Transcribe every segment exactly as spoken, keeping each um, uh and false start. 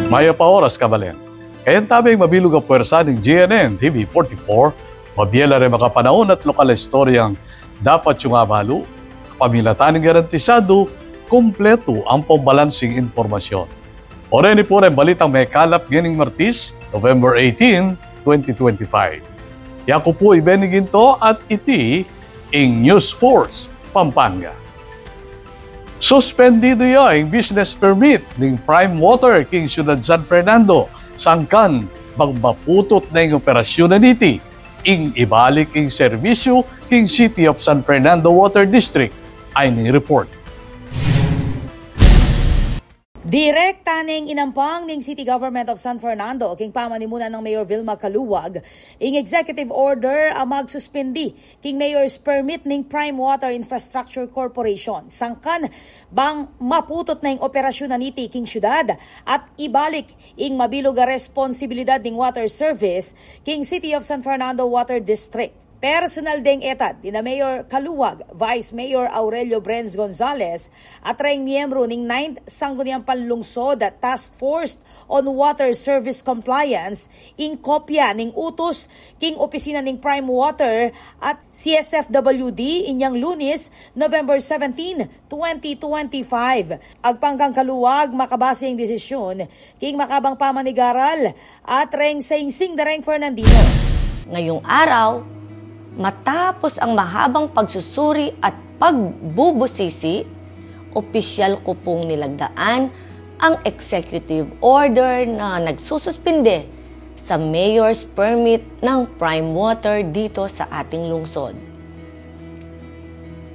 Mayap a oras, kabalen. Kayang tabing mabilug a puwersa ning G N N T V forty-four, mabie la reng makapanaun at lokal a istoryang dapat yung abalu. Kapamilatan ning garantisadu, kumpletu ampong balansing impormasyon. O reni pu reng balitang mekalap ngening Martis, November eighteen, twenty twenty-five. Yaku pu i Benny Ginto at iti ing News Force Pampanga. Suspendidu ya ing business permit ning Prime Water king Syudad San Fernando, sangkan bang maputut na ing operasyun na niti, ing ibalik ing serbisyu king City of San Fernando Water District. Ay ning report. Direkta neng inampang ning City Government of San Fernando king pamanimunan nang Mayor Vilma Caluag ing executive order a magsuspendi king mayor's permit ning Prime Water Infrastructure Corporation, sangkan bang maputut na ing operasyun na niti king syudad at ibalik ing mabilug a responsibilidad ning water service king City of San Fernando Water District. Personal deng etad nina Mayor Caluag, Vice Mayor Aurelio Brenz Gonzalez, at reng miyembru ning Ninth Sangguniang Panlungsod Task Force on Water Service Compliance, ing kopya ning utus king opisina ning Prime Water at C S F W D inyang Lunes, November seventeen, twenty twenty-five. Agpang kang Caluag makabase ing desisyun king makabang pamanigaral at reng saingsing da reng Fernandino. Ngayong araw, matapos ang mahabang pagsusuri at pagbubusisi, opisyal ko pong nilagdaan ang executive order na nagsususpinde sa mayor's permit ng Prime Water dito sa ating lungsod.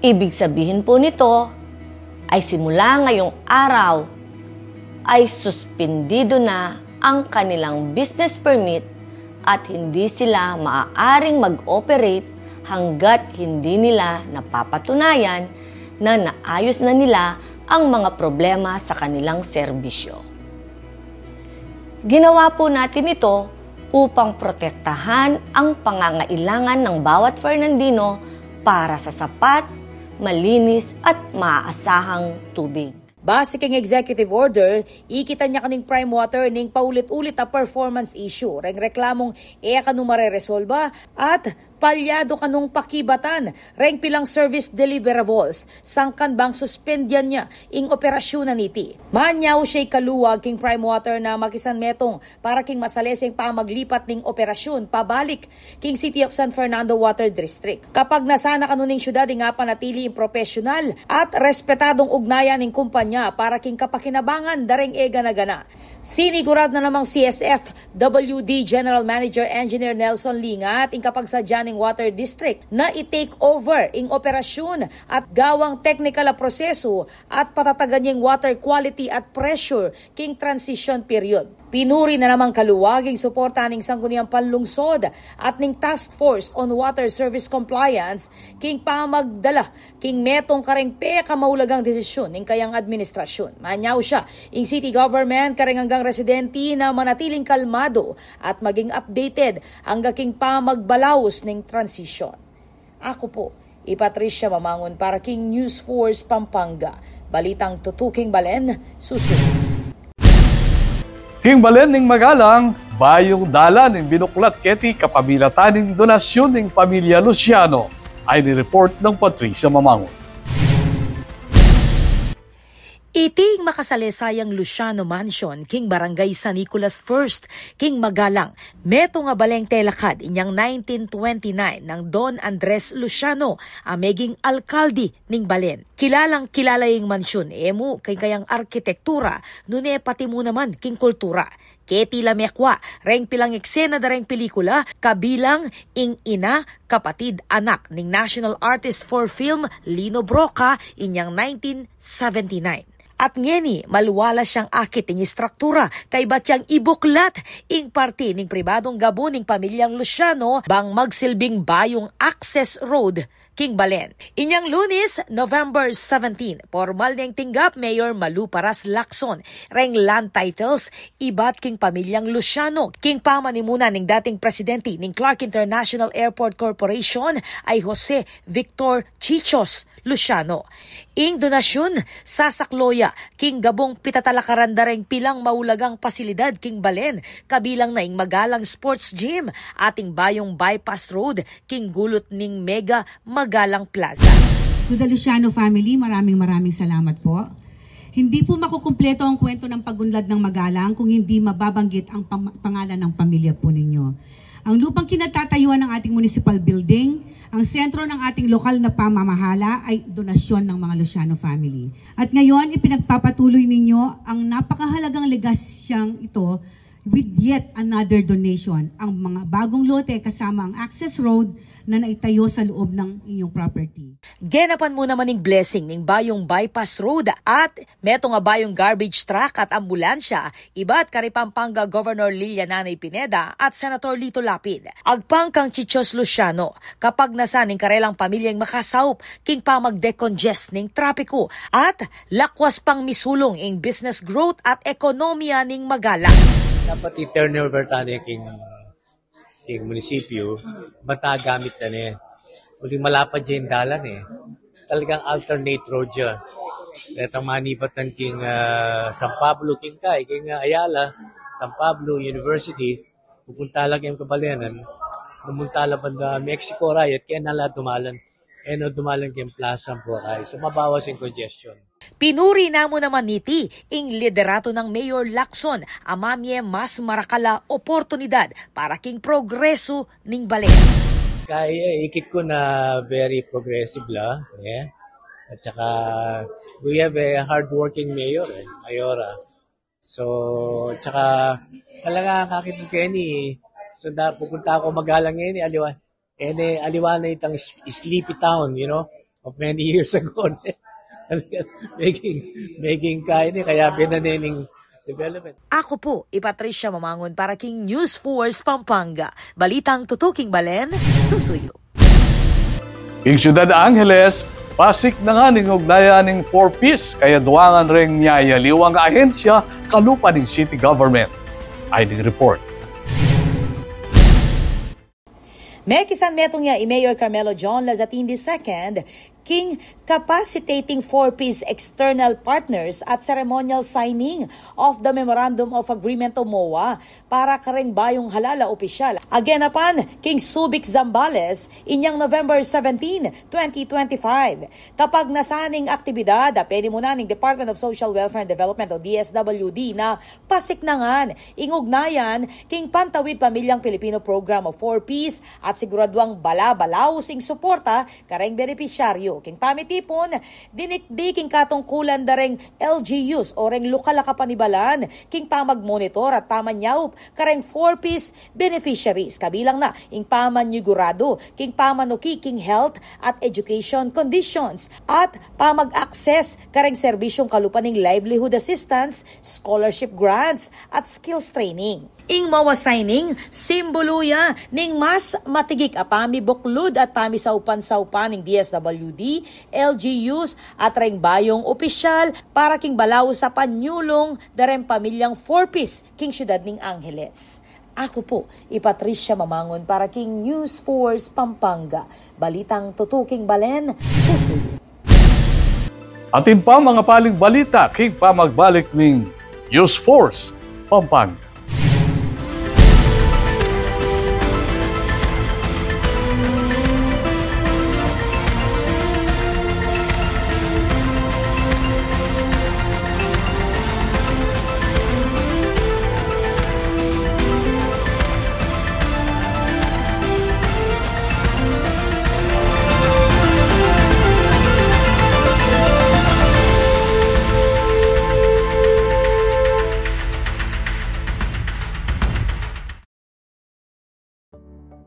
Ibig sabihin po nito ay simula ngayong araw ay suspindido na ang kanilang business permit at hindi sila maaaring mag-operate hanggat hindi nila napapatunayan na naayos na nila ang mga problema sa kanilang serbisyo. Ginawa po natin ito upang protektahan ang pangangailangan ng bawat Fernandino para sa sapat, malinis at maaasahang tubig. Base king executive order, ikitan ya kaning Prime Water ning paulit-ulit a performance issue, reng reklamung e kanu mareresolba at palyado kanung pakibatan reng pilang service deliverables, sangkan bang suspendyan ya ing operasyun na niti. Manyaw siya i Caluag king Prime Water na makisan metung para king masaleseng pamaglipat ning operasyun pabalik king City of San Fernando Water District. Kapag nasana kanu ning syudad ing apanatili ing propesyonal at respetadung ugnayan ning kumpanya para king kapakinabangan da reng e gana-gana. Sinigurad na namang C S F W D General Manager Engineer Nelson Lingat ing kapagsadya ning Water District na i-take over ing operasyun at gawang technical a prosesu at patatagan ya ing water quality at pressure king transition period. Pinuri na namang Caluag ing suporta ning Sangguniang Panlungsod at ning Task Force on Water Service Compliance king pamagdala king metung kareng pekamaulagang desisyun ning kayang administrasyun. Manyaw siya ing city government kareng anggang residente na manatiling kalmado at maging updated angga king pamagbalaus ning transisyun. Aku po i Patricia Mamangun para king News Force Pampanga. Balitang tutuking balen, susunod. King balen ning Magalang, bayung dalan ing binuklat keti kapamilatan ning donasyun ning pamilya Luciano. Ay ni report nang Patricia Mamangun. Iting makasalesalang Luciano Mansion king Barangay San Nicolas First king Magalang, metung a baleng telakad inyang nineteen twenty-nine nang Don Andres Luciano a meging alkalde ning balen. Kilalang-kilala ing mansyun e mu king kayang arkitektura, nune pati mu naman king kultura. Keti la mekua reng pilang eksena da reng pelikula, kabilang ing Ina, Kapatid, Anak ning National Artist for Film Lino Brocka inyang nineteen seventy-nine. At ngeni, maluwa la siyang akit ing istruktura, kaybat yang ibuklat ing parti ning pribadung gabun ning pamilyang Luciano bang magsilbing bayung access road king balen. Inyang Lunes, November seventeen, pormal neng tinggap Mayor Malu Paras Lacson reng land titles ibat king pamilyang Luciano king pamanimunan ning dating presidente ning Clark International Airport Corporation ay Jose Victor Chichos Luciano. Ing donasyun, sasaklo ya king gabung pitatalakaran da reng pilang maulagang pasilidad king balen, kabilang na ing magalang sports gym at ing bayung bypass road king gulut ning Mega Magalang Plaza. To the Luciano family, maraming maraming salamat po. Hindi po makukumpleto ang kwento ng pag-unlad ng Magalang kung hindi mababanggit ang pam-, pangalan ng pamilya po ninyo. Ang lupang kinatatayuan ng ating municipal building, ang sentro ng ating lokal na pamamahala ay donasyon ng mga Luciano family. At ngayon, ipinagpapatuloy ninyo ang napakahalagang legasyang ito with yet another donation, ang mga bagong lote kasama ang access road na naitayo sa loob ng inyong property. Genapan mu naman ing blessing ning bayung bypass road at metung a bayung garbage truck at ambulansya, ibat kari Pampanga Governor Lilia Nanay Pineda at Senator Lito Lapid. Agpang kang Chichos Luciano, kapagnasan ning karelang pamilyang makasaup king pamag-decongest ning trapiku at lakwas pang misulung ing business growth at ekonomiya ning Magalang. Dapat i-turnover tane king, king munisipyu, bang gamit tane. Uling malapad ya ing dalan e. Talagang alternate road ya. Detang manibatan king, ah, San Pablo, king kay, king, ah, Ayala, San Pablo University, pupunta la keng kabalenan, pumunta la banda Mexico, rayat, kaya na la dumalan. E na dumalan keng Plaza Boracay. So, mabawas ing congestion. Pinuri na mu naman niti ing liderato nang Mayor Lacson a mamie mas marakal a oportunidad para king progresu ning balen. Kaya ikit ku na very progressive la, e. At saka, we have a hardworking mayor, e, Mayora. So, tsaka, talaga, kakit ko keni, so, da, pupunta ku Magalang ngeni, aliwa, ene, aliwa na itang s-, sleepy town, you know, of many years ago. Making, making kaya ni, kaya binanening development. Aku pu i Patricia Mamangun para king News Force Pampanga. Balitang tutuking balen, susuyu. King Ciudad Angeles, pasik na ngan ing ugnayan ning Four Ps, kaya duangan reng miyayaliwang ahensya kalupa ning city government. Ay ning report. Mekisan metung ya i Mayor Carmelo John Lazatin the second, king capacitating Four Ps external partners at ceremonial signing of the Memorandum of Agreement o MOA para kareng bayung halal a opisyal a genapan king Subic, Zambales, inyang November seventeen, twenty twenty-five. Kapagnasan ning aktibidad a penimunan ning Department of Social Welfare and Development o D S W D na pasik na ngan ing ugnayan king Pantawid Pamilyang Pilipino Program o Four Ps at siguraduang bala-balaus ing suporta kareng benepisyaryu. King pamitipun, dinikdik ing katungkulan da reng L G Us o reng lokal a kapanibalan king pamagmonitor at pamanyaup kareng Four Ps beneficiaries, kabilang na ing pamanyuguradu king pamanuki king health at education conditions at pamag-access kareng serbisyung kalupa ning livelihood assistance, scholarship grants, at skills training. Ing MOA signing, simbulu ya ning mas matigik a pamibuklud at pamisaupan-saupan ning D S W D, L G Us, at reng bayung opisyal para king balaus a panyulung da reng pamilyang Four Ps king siyudad ning Angeles. Aku pu i Patricia Mamangun para king News Force Pampanga. Balitang tutuking balen, susuyu. Atin pa manga paling balita king pamagbalik ning News Force Pampanga.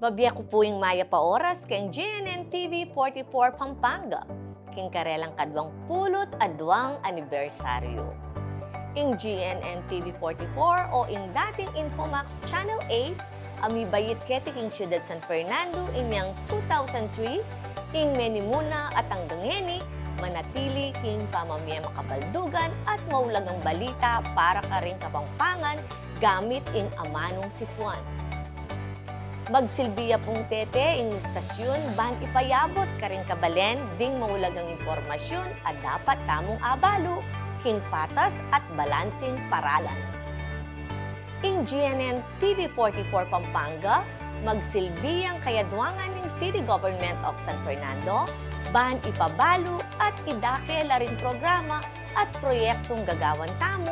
Mabie ku pu ing mayap a oras keng G N N T V forty-four Pampanga, king karelang kaduang pulu't aduang anibersaryu. Ing G N N T V forty-four o ing dating Infomax Channel eight a mibait keti king Siyudad San Fernando inyang two thousand three, ing menimuna at anggang ngeni manatili king pamamie makabaldugan at maulagang balita para karing Kapampangan gamit ing amanung sisuan. Magsilbi ya pung tete ing istasyun ban ipayabut karing kabalen ding maulagang impormasyun a dapat tamung abalu king patas at balansing paralan. Ing G N N T V forty-four Pampanga, magsilbi yang kayadwangan ning City Government of San Fernando ban ipabalu at idake la ring programa at proyektung gagawan tamu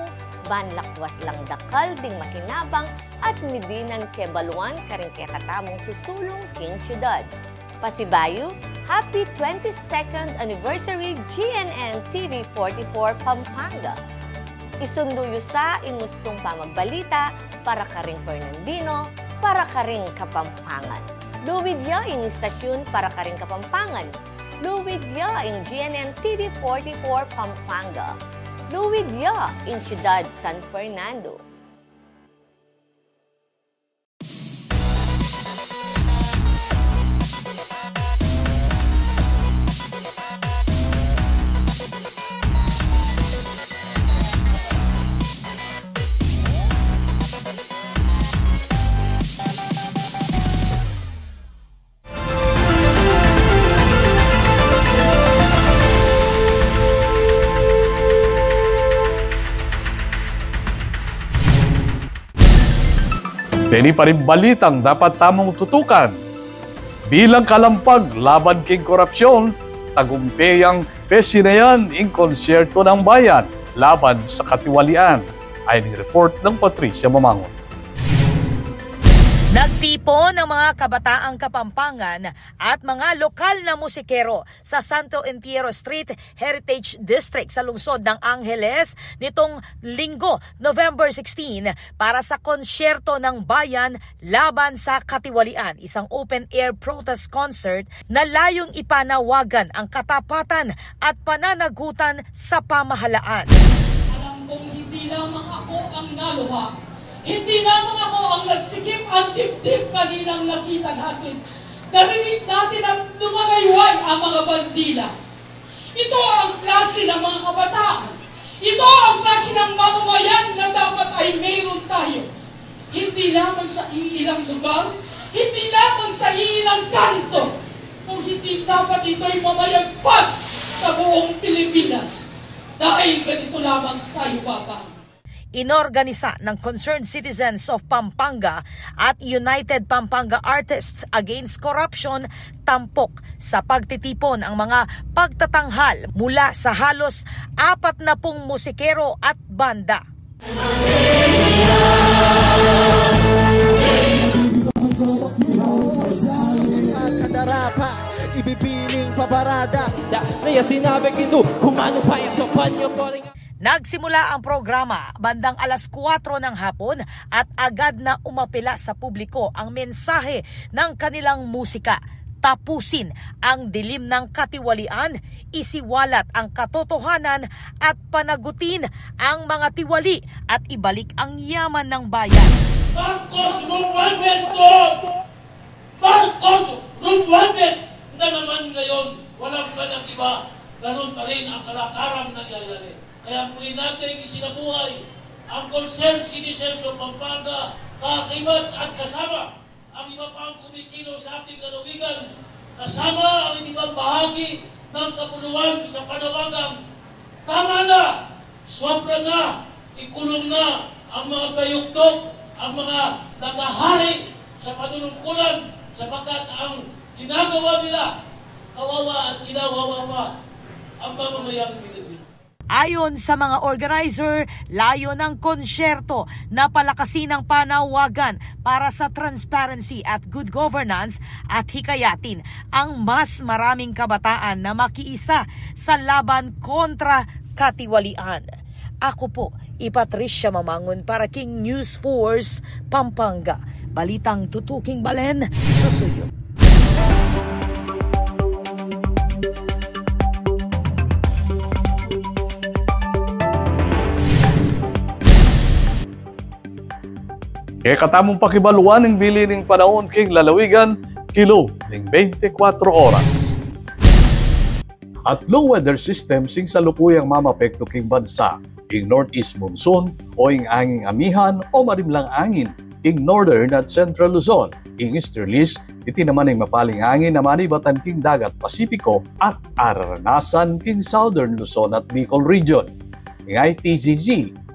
ban lakwas lang dakal ding makinabang at midi nang kebaluan karing kekatamung susulung king syudad. Pasibayu, happy twenty-second anniversary G N N T V forty-four Pampanga. Isundu yu sa ing ustung pamagbalita para karing Fernandino, para karing Kapampangan. Luid ya ing istasyun para karing Kapampangan. Luid ya ing G N N T V forty-four Pampanga. Luid ya ing Syudad San Fernando. Deni pa ring balitang dapat tamung tutukan. Bilang kalampag laban king korapsyon, tagumpe yang pesinayan ing konsyerto ng bayan laban sa katiwalian. Ayon king report ng Patricia Mamangon. Nagtipon ang mga kabataang Kapampangan at mga lokal na musikero sa Santo Entierro Street, Heritage District sa lungsod ng Angeles nitong Linggo, November sixteen, para sa konsyerto ng bayan laban sa katiwalian, isang open-air protest concert na layong ipanawagan ang katapatan at pananagutan sa pamahalaan. Alam kong hindi lamang ako ang naluha, hindi lamang ako ang nagsikip ang dibdib kaninang nakita natin. Narinig natin ang lumalayway ang mga bandila. Ito ang klase ng mga kabataan. Ito ang klase ng mamamayan na dapat ay mayroon tayo. Hindi lamang sa iilang lugar, hindi lamang sa iilang kanto, kung hindi dapat ito'y mamayagpag sa buong Pilipinas. Dahil ganito lamang tayo, Papa. Inorganisa ng Concerned Citizens of Pampanga at United Pampanga Artists Against Corruption tampok sa pagtitipon ang mga pagtatanghal mula sa halos apat na pung musikero at banda. Kadarapa, ibibiling pabarada. Da, naya sinabi kindu, kumano pa yung sopan nyo po rin. Nagsimula ang programa bandang alas kuwatro ng hapon at agad na umapela sa publiko ang mensahe ng kanilang musika. Tapusin ang dilim ng katiwalian, isiwalat ang katotohanan at panagutin ang mga tiwali at ibalik ang yaman ng bayan. Marcos Romualdez gone! Marcos Romualdez na naman ngayon, walang panag-iba, ganun pa rin ang kalakarang nangyayari. Kaya muli nating isinabuhay ang Concerned Citizens of Pampanga, kaakibat at kasama ang iba pang kumikilos sa ating lalawigan, kasama ang iba pang bahagi ng kapuluan sa panawagang, "Tama na! Sobra na! Ikulong na ang mga dayukdok, ang mga nagahari sa panunungkulan, sapagkat ang ginagawa nila, kawawa at kinawawa pa ang mamamayang Pilipino." Ayon sa mga organizer, layo ng konsyerto na palakasin ang panawagan para sa transparency at good governance at hikayatin ang mas maraming kabataan na makiisa sa laban kontra katiwalian. Ako po i Patricia Mamangon para king News Force Pampanga. Balitang tutuking balen, susuyu. Kekatamung pakibaluan ing bili ning panaun king lalawigan, kilub ning bente kwatro oras. At low weather system sing salukuyang mamapekto king bansa, ing northeast monsoon o ing anging amihan o marimlang angin king Northern at Central Luzon. Ing easterlies, iti naman ing mapaling angin a manibatan king dagat Pasipiko at araranasan king Southern Luzon at Bicol Region. Ing I T Z Z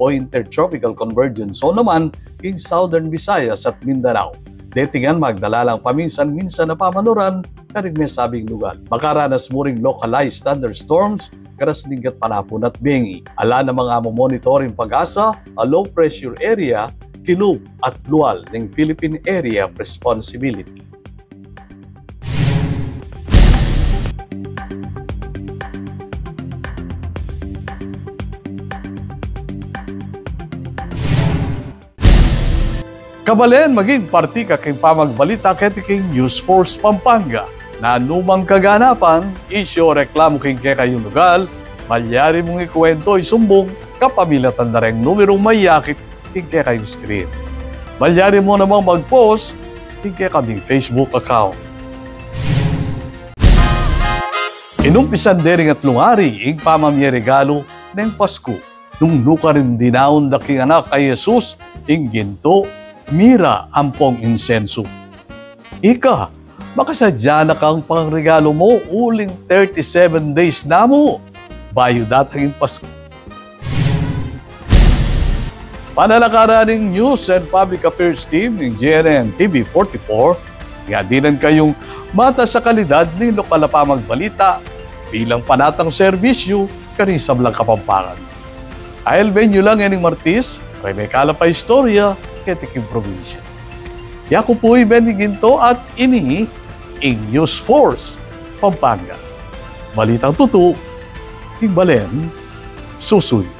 o Intertropical Convergence Zone naman king Southern Visayas at Mindanao. Deti ngan magdala lang paminsan-minsan a pamaluran karing mesabing lugar. Makaranas mu ring localized thunderstorms karas ning gatpanapun at bengi. Ala namang amomonitor ing PAGASA a low pressure area kilub at lual ning Philippine Area of Responsibility. Kabalen, maging parti ka king pamagbalita keti king News Force Pampanga. Nanumang kaganapan, isyu o reklamu king kekayung lugal, malyari mung ikuwento, isumbung kapamilatan da reng numerung mayakit king kekayung screen. Malyari mu namang mag-post king kekaming Facebook account. Inumpisan de ring atlung ari ing pamamie regalu neng Pasku. Nung nukarin dinaun da king anak a Jesus ing ginto, mira ampong insensu. Ika, makasadya na kang pangregalu mu uling thirty-seven days na mu bayu datang ing Pasku. Panalakaran ning News and Public Affairs Team ning G N N T V forty-four, nga dinan kayung matas a kalidad ning lokal a pamagbalita bilang panatang serbisyu karing sablang Kapampangan. Ailben yu lang ining Martis, reng mekalap a istorya keti king probinsya. Yaku pu i Benny Ginto at ini ing News Force Pampanga. Balitang tutu, king balen, susuyu.